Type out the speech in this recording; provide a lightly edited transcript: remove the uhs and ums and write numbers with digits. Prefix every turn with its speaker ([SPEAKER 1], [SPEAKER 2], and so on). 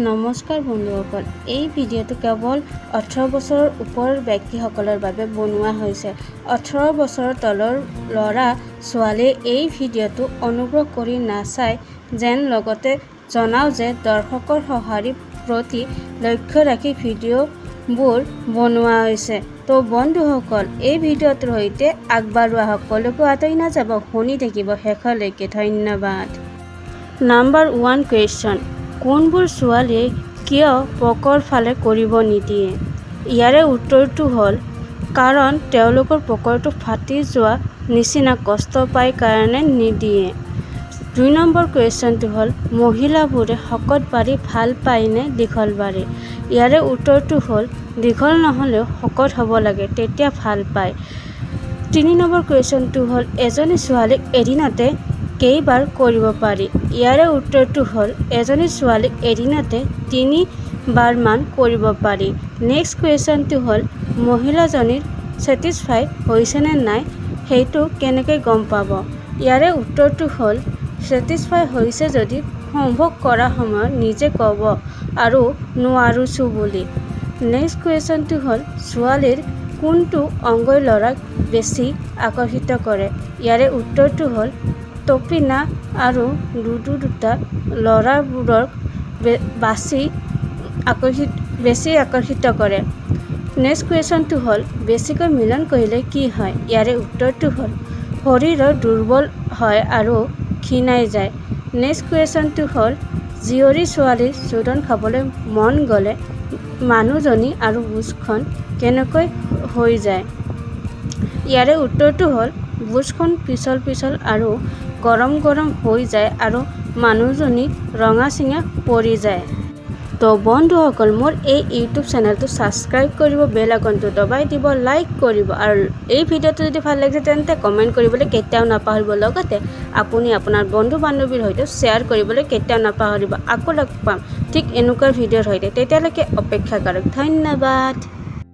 [SPEAKER 1] নমস্কাৰ বন্ধুসকল, এই ভিডিঅ'টো কেৱল 18 বছৰৰ ওপৰৰ ব্যক্তিসকলৰ বাবে বনোৱা হৈছে। 18 বছৰৰ তলৰ ল'ৰা ছোৱালীয়ে এই ভিডিঅ'টো অনুগ্ৰহ কৰি নাচায় যেন। লগতে জনাওঁ যে দৰ্শকৰ সঁহাৰিৰ প্ৰতি লক্ষ্য ৰাখি ভিডিঅ'বোৰ বনোৱা হৈছে। তো বন্ধুসকল, এই ভিডিঅ'টোৰ সৈতে আগবাঢ়োৱা সকলোকো আঁতৰি নাযাব, শুনি থাকিব শেষলৈকে। ধন্যবাদ। নাম্বাৰ 1 কুৱেশ্যন, কোনবোৰ ছোৱালীয়ে কিয় পকৰ ফালে কৰিব নিদিয়ে? ইয়াৰে উত্তৰটো হ'ল, কাৰণ তেওঁলোকৰ পকৰটো ফাটি যোৱা নিচিনা কষ্ট পায় কাৰণে নিদিয়ে। 2 নম্বৰ কুৱেশ্যনটো হ'ল, মহিলাবোৰে শকত বাৰী ভাল পায় নে দীঘল বাৰী? ইয়াৰে উত্তৰটো হ'ল, দীঘল নহ'লেও শকত হ'ব লাগে, তেতিয়া ভাল পায়। 3 নম্বৰ কুৱেশ্যনটো হ'ল, এজনী ছোৱালীক এদিনতে কেইবাৰ কৰিব পাৰি? ইয়াৰে উত্তৰটো হ'ল, এজনী ছোৱালীক এদিনতে তিনিবাৰমান কৰিব পাৰি। নেক্সট কুৱেশ্যনটো হ'ল, মহিলাজনীৰ ছেটিছফাই হৈছেনে নাই সেইটো কেনেকৈ গম পাব? ইয়াৰে উত্তৰটো হ'ল, ছেটিছফাই হৈছে যদি সম্ভোগ কৰা সময়ত নিজে ক'ব আৰু নোৱাৰিছোঁ বুলি। নেক্সট কুৱেশ্যনটো হ'ল, ছোৱালীৰ কোনটো অংগই ল'ৰাক বেছি আকৰ্ষিত কৰে? ইয়াৰে উত্তৰটো হ'ল, তপিনা আৰু দুদু দুটা ল'ৰাবোৰক বেছি আকৰ্ষিত কৰে। নেক্সট কুৱেশ্যনটো হ'ল, বেছিকৈ মিলন কৰিলে কি হয়? ইয়াৰে উত্তৰটো হ'ল, শৰীৰৰ দুৰ্বল হয় আৰু ক্ষীণাই যায়। নেক্সট কুৱেশ্যনটো হ'ল, জীয়ৰী ছোৱালীৰ চোদন খাবলৈ মন গ'লে মানুহজনী আৰু বুজখন কেনেকৈ হৈ যায়? ইয়াৰে উত্তৰটো হ'ল, বুজখন পিছল পিছল আৰু গৰম গৰম হৈ যায় আৰু মানুহজনী ৰঙা চিঙা পৰি যায়। তো বন্ধুসকল, মোৰ এই ইউটিউব চেনেলটো ছাবস্ক্ৰাইব কৰিব, বেল আইকনটো দবাই দিব, লাইক কৰিব আৰু এই ভিডিঅ'টো যদি ভাল লাগিছে তেন্তে কমেণ্ট কৰিবলৈ কেতিয়াও নাপাহৰিব। লগতে আপুনি আপোনাৰ বন্ধু বান্ধৱীৰ সৈতে শ্বেয়াৰ কৰিবলৈ কেতিয়াও নাপাহৰিব। আকৌ লগ পাম ঠিক এনেকুৱা ভিডিঅ'ৰ সৈতে, তেতিয়ালৈকে অপেক্ষা কৰক। ধন্যবাদ।